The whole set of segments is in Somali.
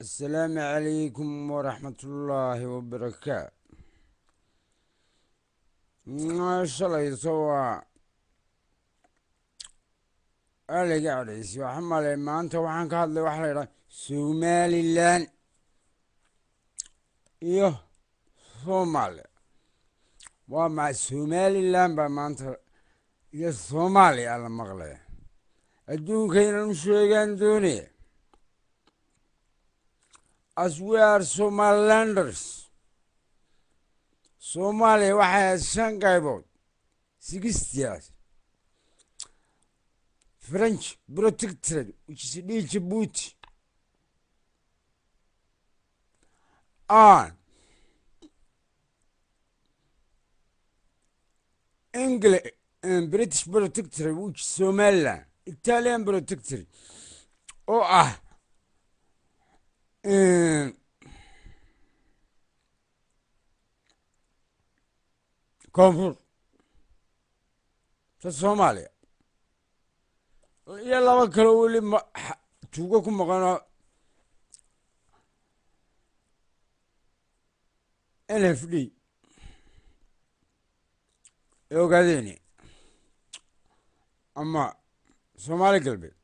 Assalaamu calaykum waraxmatullaahi wabarakaatu. Shalayto waa layga cadhaysay. Waxa male maanta waxaan ka hadlay waxa la yidhaha Somalilan iyo Soomaaliya. Waa maa Somalilan baa maanta iyo Soomaaliya la maqlaya. Adduunka inaan u sheegaan doonaya, as we are Somalilanders, Soomaaliya waxay ahayd shan qaybood 60yaas: French Protectorate, which is Djibouti, and England and British Protectorate, which is Somaliland, Italian Protectorate oo ah Koonfur ta Soomaaliya, iyo laba kaloo weli tuugo ku maqanoo NFD ee Ogaadeyni ama Soomaali Galbeed.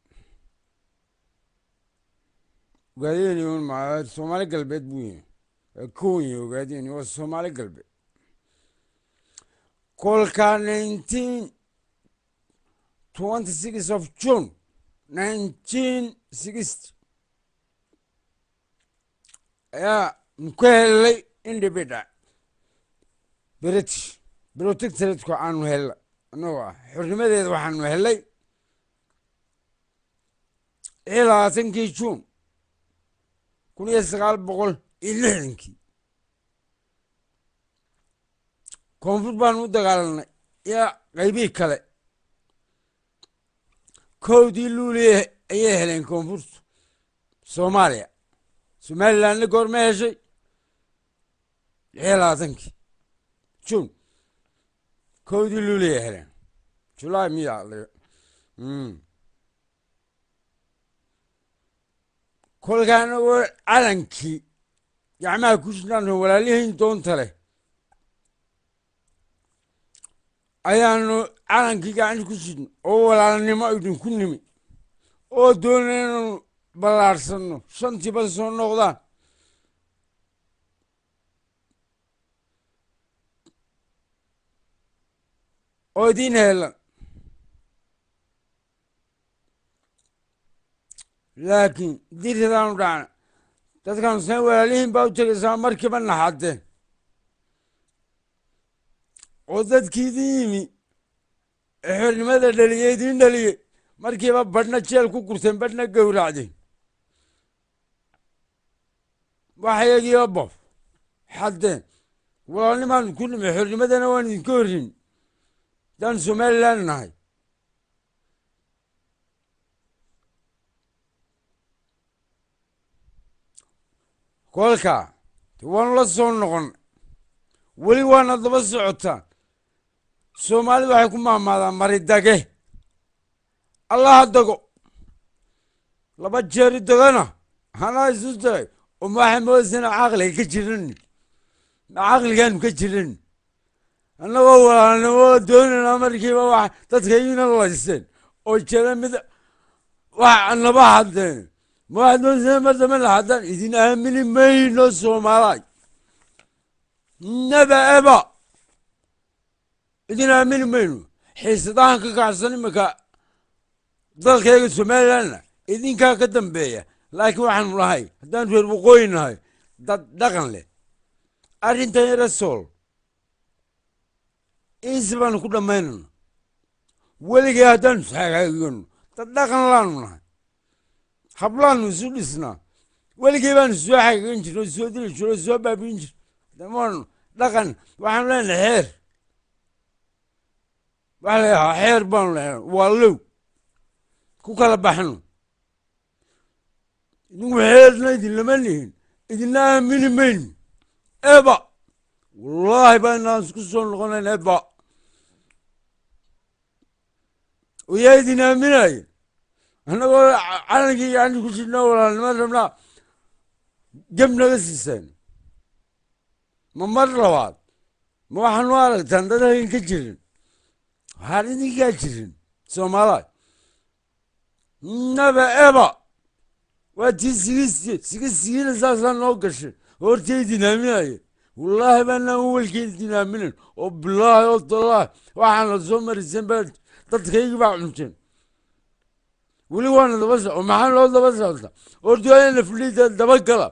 Ogaadeyni un ma Soomaali Galbeed buu yihi, waa ka wen yahay Ogaadeyni, waa Soomaali Galbeed. Kolka 1926 of June 1960 ayaa ku helay independent. British Protectorateku aanu helay annagoo ah xornimadeeda. Waxaanu helay 26-kii Juun 1960-kii. Koonfur baanu u dagaalanay iyo qaybihii kale. 1-dii Luuliye ayay heleen koonfurtu Soomaaliya. Somalilandna goorma heshay? 26-kii Juun, 1-dii Luuliyay heleen. Julaay miya? Kolka anagoo calankii gacmaha ku jirnaano walaalihiin doonta leh ayaanu calankii gacanta ku sidno oo walaalnimo idinku nimi oo doonay inaanu ballaarsanno, shantiiba soo noqdaan. Oo idiin heelan, laakiin dirridaanu dhacna dadkaanu sna walaalihiin baa u tegaysaa, markiiba naxadeen oo dadkii idin yimi ee xornimada dhaliyey, idiin dhaliyey, markiiba badhna jeel ku gurteen, badhna gowracdeen, waxyagiiba bof xaddeen. Walaalnimaanu ku nimi, xornimadana waan idinka horrin haddaan Somaliland nahay. Kolka waanu la soo noqon, weli waana daba socotaan. Soomaalidu waxay ku maamaadaan maridage Allaha dago, laba jeeri dagana hanaa isu tagay. Uma waxay moodaysaa caqliga ka jiran, ma caqligaanu ka jiran? Annagoo walaalnimo doonayna markiiba wax dadka iina layseen oo jira mid wax naba haddeen. Ma waxaad moodaysaa mar dambe la haddaan idin aamini mayno? Soomaalay, naba eba idin aamini mayno. Xiisadahan ka kacsan iminka dalkayga Somalilandna idinkaa ka dambeeya, laakiin waxaanu nahay, haddaan reer waqooyi nahay, dad dhaqan leh. Arrintan yara sool insi baanu ku dhammaynayna. Weligay haddaanu isxagaagano, dad dhaqan laanu nahay, hablaanu isu dhisnaa. Weligay baanu soo xagagan jirno, soo dili jiro, soo baabiin jir. Waanu dhaqan, waxaanu leenahay xeer. Waxa la yahaa xeer baanu leenahay, waa low ku kala baxno. Idinku xeerna idinlama lihin, idinna aamini mayno eba. Wallaahi baa inaan isku soo noqonayn eba. Yaa idin aaminaya annagoo calankii gacanta ku jirna, walaalnimo rabnaa? Geb naga siiseen ma mar labaad ma waxaanu aragtaan dad halkan ka jirin, waxaan idinkaa jirin Soomaaliya naba eba. Waa tii sigisti sigistigiina saasaa noo gashay, hortay dinaaminaya. Wallaahi baanaan welkeed dinaaminin, oo bilaahi oo tallaahi waxaana soo mariseen baa dadkaygii baa cunteen. Weli waana daba soco, maxaa noo daba socota? Horta fudhiida dabagala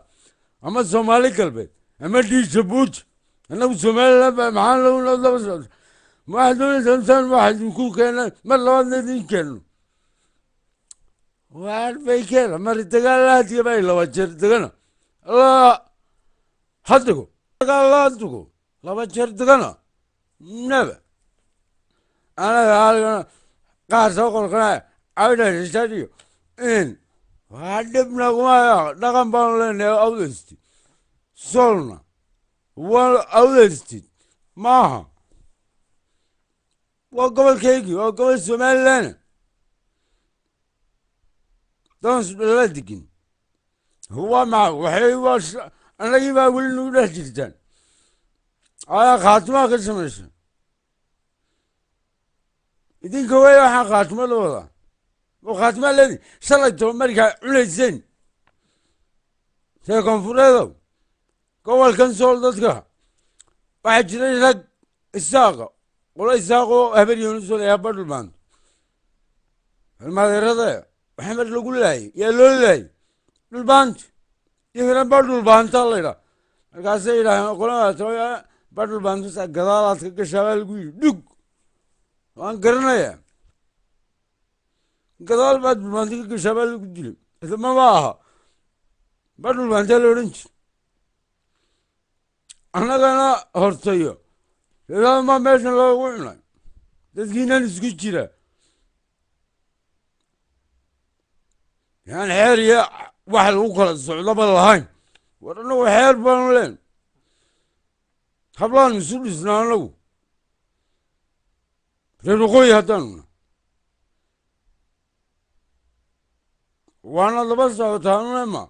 ama Soomaali Galbeed ama dhii Jabuuti, annagu Somaliland baa. Maxaa noo daba socota? Ma waxaad doonaysaa intaan waxa idinku keena mar labaadna idin keeno? Waar bay keena mari dagaal lahadiga bay laba jeer degana allah hadigo dagaal lahadigo laba jeer degana naba. Anaga halkana qaar soo qorqanaya awdhashadiyo in waa dhib naguma dhaqan baanu leenahay. Awdaysti Soolna waa awdaystid maaha, waa gobolkaygii, waa gobol Somaliland doons dhala degin. Waa maa waxay waa annagii baa weli nagu dhex jirtaan ayaa khaatimaa ka samaysa idinka wey. Waxaa khaatimo la wadaa oo khaatimaa leedi shalayto markaa cunayseen reer Koonfureedow gobolkan Sool. Dadka waxaa jiray rag Isaaqa, qolo Isaaqoo Habar Yoonis layaa Badhulmaanto ilmaadeerada Maxamed lagu laayay, yaa loo laayay Dhulbaanto, iyagana Badhulbaanta la ydhaa. Markaasay yidhaaheen qoladaas Badhulbaanto gadaalaad ka gashaa baa lagu yidhi. Dhug waan garanayaa, gadaal baad Dhulbaanto ka gashaa baa lagu dilay. Maba aha Badhulbaantaa la odhan jir. Annagana hortayo maa meeshan loogu cunay dadkiinan isku jira yaan xeer iyo wax lagu kala socdaba lahayn. War annagu xeer baanu leen, hablaanu isu dhisnaa annagu reer waqooyi haddaanuna waana daba socotaanuna ma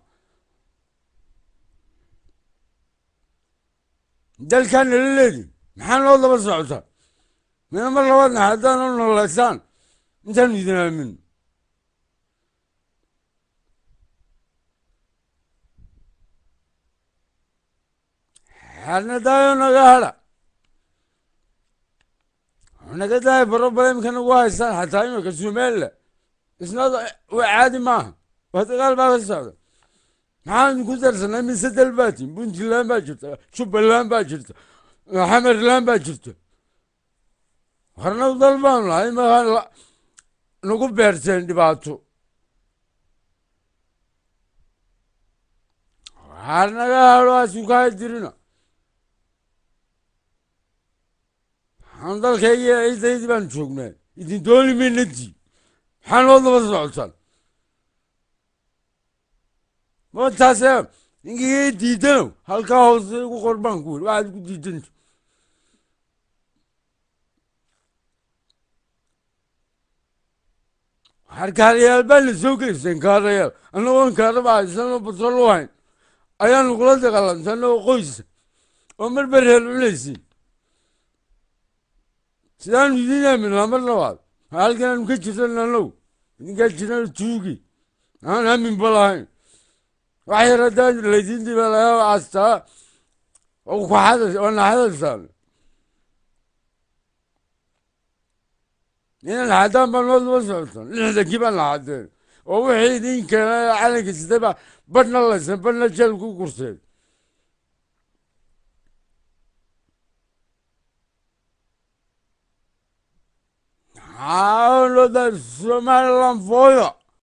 dalkaan nala leedin. Maxaa noo daba socotaa? Mina mar labaadna haddaanu noolaysaan intaanu idin aamin xadna daayo naga hadha naga daayo problemka nagu haystaan. Xataa imika Somaliland isnada waa caadi maaha, waa dagaal baa ka socda. Maxaan idinku darsanay? Mise dal baa tin? Puntland baa jirta, Jubbaland baa jirta, Xamarland baa jirta. Warna dal baanu nahay, imakaa nagu beerteen dhibaato. Waar naga hadho asukaa jirina. Waxaan dalkaygi ciidaydii baanu joognaa, idin dooni maynantii. Maxaa noo daba socotaan? Ma taase ninkii diidanow halkaa hoose igu qor baan ku weli waxaad ku diidanta. Waar kaarayaal baa na soo geysteen, kaarayaal annagoon kaaraba haysanoo batrol u hayn ayaanu kula dagaalamsan oo qoysa oo marba reer cunaysiin. Sidaanu idin aaminaa mar labaad? Halkan aanu ka jiran annagu idinkaa jiran tuugi aan aaminba lahayn. Wax yar haddaan laydin diba laga castaa oo ku xadas oo naxadaysaan inan xadaan baa noo daba socotaan. 60kii baa naxadeen oo wixii idin keenay calanka sitay baa badhna laysan badhna jeel ku gurteen. Somaliland fooyo.